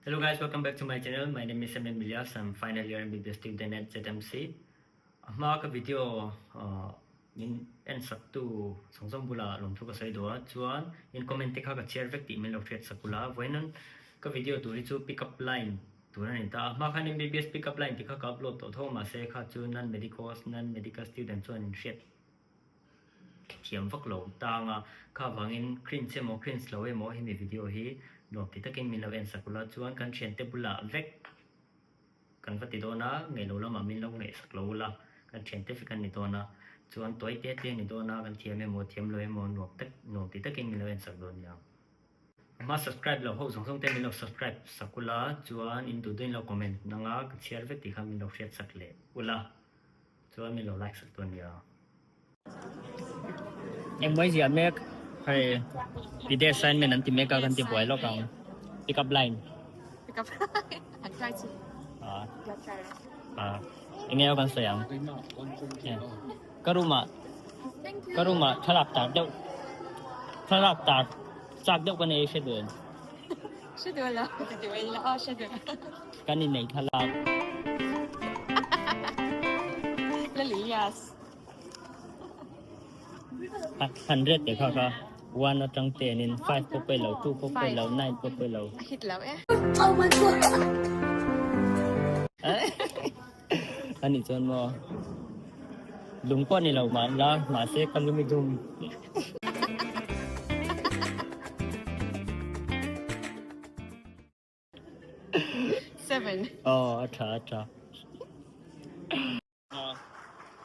Hello guys, welcome back to my channel. My name is Samuel Milias. I'm final year MBBS student at ZMC. A hma ka video min en sak tu zawng zawng bulah lawmthu ka sawi duh a, chuan in comment te kha ka chhiar vek tih min lo hriat sak ula. Vawiin ka video tur hi chu pick up line tur a ni ta a. A hma khan MBBS pick up line tih kha ka upload tawh tho a, mahse kha chu non medical non medical student chuan in hriat Thiam vak lo tang a, kha vangin cringe emaw cringe lo emaw hemi video hi nuam ti takin min lo en sak ula chuan kan thiante bulah vek kan va ti dawn a, ngei lo lamah min lo ngaihsak lo ula kan thiante vek an ni dawn a, chuan tuai te te a ni dawn a, kan thiam emaw thiam lo emaw nuam tak nuam ti takin min lo en sak dawn nia. A hma subscribe lo ho zawng zawng te min lo subscribe sak ula chuan in duh duhin lo comment nanga ka chhiar vek tih kha min lo hriat sak leh ula. Chuan min lo like sak dawn nia. Engmawii ziah mek hei video assignment an ti mek a kan ti buai lawk ang pick up line. Pick up line an try chu. Ah. Ah. Enge aw kan sawi ang. Ka room ah ka room ah thlalak tar deuh thlalak tar chak deuh ka nei hre duh. Hre duh lo. Hre duh. Kan inneih thlalak. Lalias. 100 te kha kha 1 atang 10 in 5 pawh pawih lo 2 pawh pawih lo 9 pawh pawih lo. A hit lo e. Oh my god. Ani chuan maw lung pawh ni lo mah la mahse ka lumi dum. 7. Oh, a tha, a tha.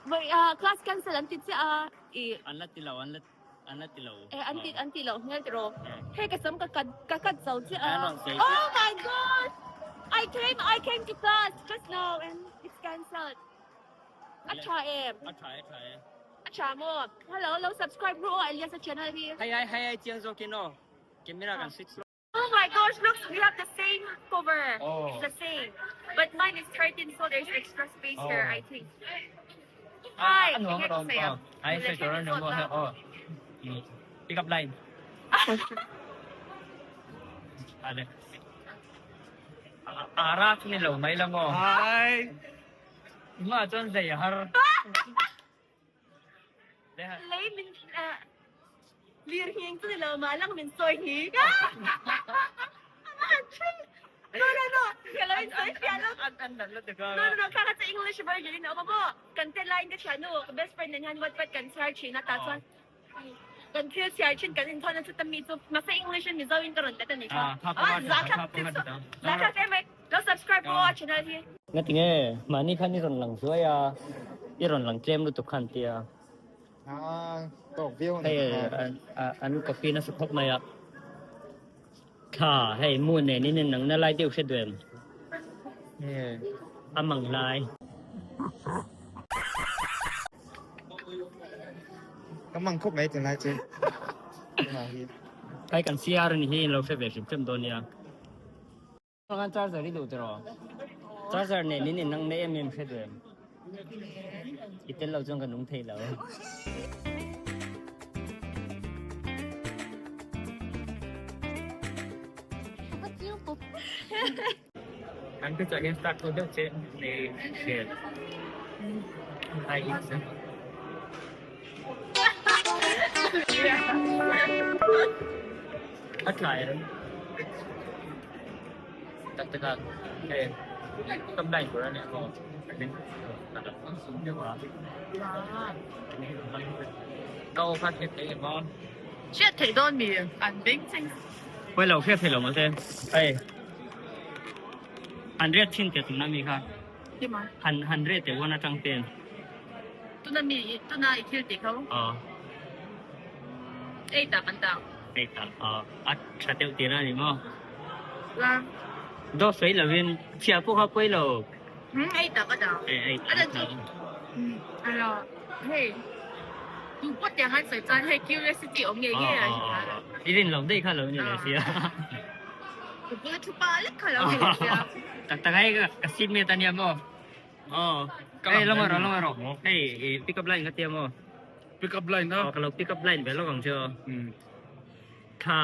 Vậy à, class cancel an ti che a i An la ti lo, an la an la ti lo. Eh, an ti an ti lo hmel ti ro. Hei ka sam ka cut ka cut zo che a. An rawn sawi Oh my god! I came I came to class just now and it's cancelled. A tha em. A tha e, tha e. A tha maw? Hello, lo subscribe ru aw Elias a channel hi. Hei ai hei ai chiang zawkin aw. Camera kan switch lo. Oh my gosh, looks we have the same cover. Oh. It's the same. But mine is 13 so there's extra space oh. here, I think. Hi, ano ang ron ko? Ay, sa Joran mo oh. Pick up line. Ale. Ara chu ni lo mai la mo. Hi. Ma chuan zei har. Lei min lir hiang chu ni lo mah lang min sawi hi. No no no, ka lo in sawi fiah lo. No no no, kha kha chu English version in a awm a maw? Kan te laiin ka thiannu, ka best friend nen hian Wattpad kan chhiar thin a, tah chuan kan thil chhiar thin kan inthawn a chuta mi chu mahse English in Mizo in ka rawn let a nih kha. Zahthlak zahthlak em mai. Lo subscribe pawh a channel hi. Ngati nge mahni khan i rawn lang zuai a, i rawn lang tlem lutuk khan tia. Ah, tawk viau a ni Hei an copy nasa khawp mai a. Tha hei mu nen in in nangna lai deuh hre duh em? A mang lai. Ka mang khawp mai tunlai chu. Hei kan CR ni hi in lo hre ve hrim hrim dawn nia. Khan charger i duh tiraw? Charger nen in inang nei em em hre duh em? I tel lo chuan ka nung thei lo. An te chuan start tawh deuh che nei hriat. Ai A tlai reng. Tak tak a hei kam line tur a nia maw ka aw kha hriat theih em aw. Hriat theih dawn mi an beng cheng. Pawi lo hriat theih lo mahse hei han riat thin teh tuna mi kha han han riat teh uan atang ten. Tuna mi tuna i thil tih kho. Aw. Ei tak an tak. Ei tak aw a tha deuh tir a ni maw? La. Dawt sawi lovin chhia pawh kha pawi lo. Ei tak a dah. Ei tak a dah. Alo hei tu pawh tiang an sawi chuan hei curiosity awm ngei ngei a ni. I rin loh daih kha lo ni leh sia. Tu pawh thu pa lek kha lo ni leh sia. Tak tak hei ka seatmate a nia maw? Aw hei lo ngaih rawh lo ngaih rawh hei i pick up line ka tia maw? Pick up line a? Aw ka lo pick up line ve lawk ang che aw. Thla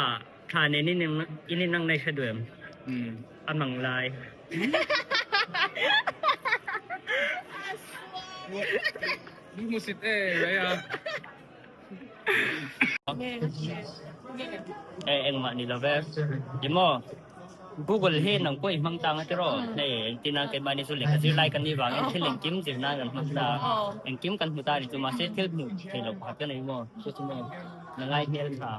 thla nen in in inang nai hre duh em? A mang lai. Hmusit e mai a. E engmah ni lo ve. Ni maw? Google hi nang pawh i hmang tang a tiraw? Hei engtin a keimahni chu lehkha zir lai kan nih vangin thil engkim zir nan kan hmang ta. Engkim kan hmu ta a ni chu mahse thil hmuh theih loh pakhat ka nei maw? Chu chu maw? Na ngai hmel tha.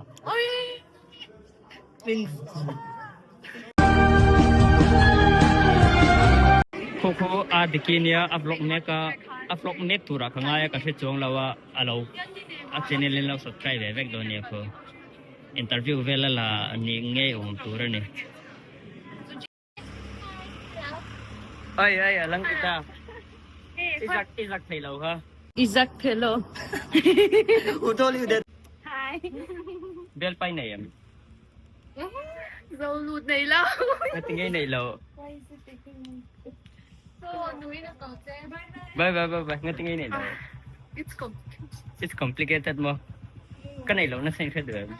Khaw khaw a diki nia a vlog mek a a vlog mek turah ka ngai a ka hre chuang lo a a lo a channel in lo subscribe ve vek dawn nia khaw interview vel a la ni ngei awm tur a ni. Oi oi a lang ti ta i zak i zak thei lo kha. I zak thei lo. Who told you that? Bel pai nei em? Zo lut nei lo. Nga ti ngei nei lo. Bye bye bye bye. Nga ti ngei nei lo. It's complicated. It's complicated mo. Ka nei lo na sen hre duh em?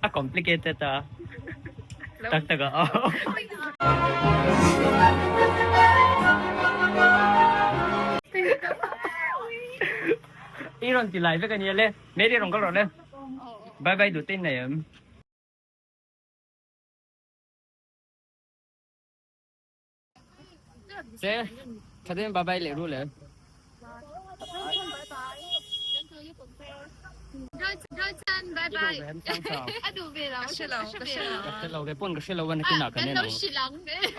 A complicated a. Tak tak a. I rawn ti lai vek a nia le. Mary rawn kal rawh le. Bye bye duh te in nei em? Che, tha deuhin bye bye leh ru le. Ka hre lo, kei pawn ka hre lo a nakinah kan en ang.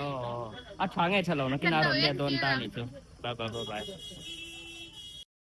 Aw, a tha nge tha lo nakinah a rawn let dawn ta a nih chu. Bye bye bye bye.